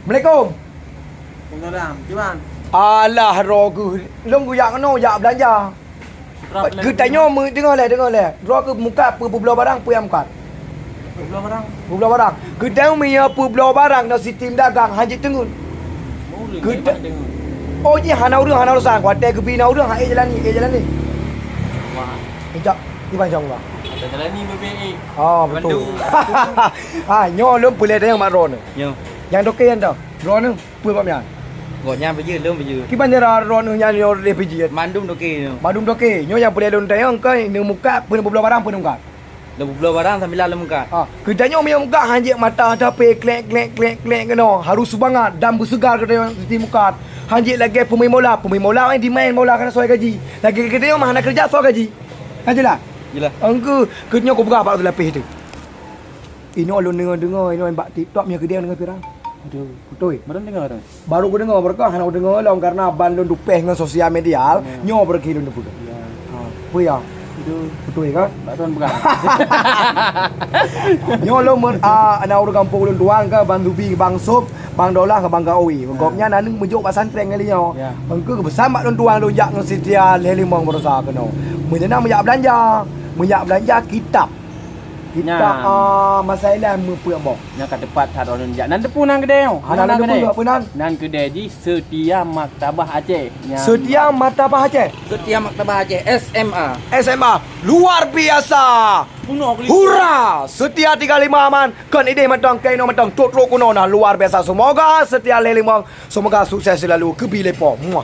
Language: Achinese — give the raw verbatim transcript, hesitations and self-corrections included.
Assalamualaikum. Waalaikumsalam. Cuman. Alah, droe geuh. Lôn geujak keunoe jak beulanja. Geutanyoe meu-, deungoe lé, deungoe lé. Droe geuh mukat peue peubloe barang, peue nyang mukat. Peubloe barang. Peubloe barang. Geutanyoe meunyoe peubloe barang ngon sistem dagang, hanjeuet teungeut. Ureueng Geuta- memang teungeut. Oh, jih hana ureueng, hana urusan. Watèe geubi na ureueng, ha, eh, jalani, eh, jalani. Wah. Ijak, iban jong Allah. Ada jalani bebe, eh. Ah, betul. Bandung. Ah, nyoe lôn peuleueh tanyong bak droeneuh. Nyoe. Nyang toke nyan toh, droeneuh. Peue bak nyan? Gobnyan peujeuet, lôn peujeuet. Kiban cara droeneuh nyan nyoe lé peujeuet? Mandum toke nyoe. Mandum toke. Nyoe nyang peuleueh lôn tanyong keuh, neuh mukat, peue neubloe barang, peue neumukat? Lôn bloe barang sambilan lôn mukat. Ah, geutanyoe meunyoe mukat hanjeuet mata tapé klek, klek, klek, klek keunoe. Harus seumangat dan beuseugar geutanyoe siti mukat. Hanjeuet lagèe peumain bola. Peumain bola, eh, dimain bola kana soe gaji. Lagèe geutanyoe mah hana keureuja soe gaji. Kan jeulaih? Jeulaih. Engkeu, geutanyoe kupeugah bak lapéh teuh. Inoe lôn deungoe-deungoe, inoe bak TikTok, meunyoe keudéh deungoe pirang. Aduh. Beutôi. Baru deungoe tu. Baru kudeungoe, baru ka hana kudeungoe lom, karena ban lôn dupéh ngon sosial media, ya, nyoe baru lôn teupeue. Ya. Ha, peue ya? Itu. Beutôi kan? Bak tuan pegang. Nyoe lôn meu-, ah, na ureueng gampông lôn tuan ke, Bang Zubi, Bang Sop, Bang Dolah, Bang Gawi. Ya. Gobnyan aneuk meujok bak santren kali nyoe. Ya. Engkeu keubesan bak lôn tuan lôn jak ngon Setia lhèe limong baroesa keunoe. Meunyoe na meujak beulanja, meujak beulanja kitab. Kita, nyan, ah, masa ilée meupeuet boh. Nyan ka teupat that droeneuh jak. Nan teupeue nan keudè nyoe? Hana, nan teupeue keudè. Apa nan? Nan keudè jih Setia Maktabah Aceh. Nyan. Setia Maktabah Aceh. Setia Maktabah Aceh, S M A. S M A. Luar biasa. Penuh keulisian. Hura! Setia tiga lima aman. Kon idéh mantong, keunoe mantong. Trok-trok keunoe nah. Luar biasa. Semoga Setia lhèe limong. Semoga sukses selalu. Keubi lé Po. Muah.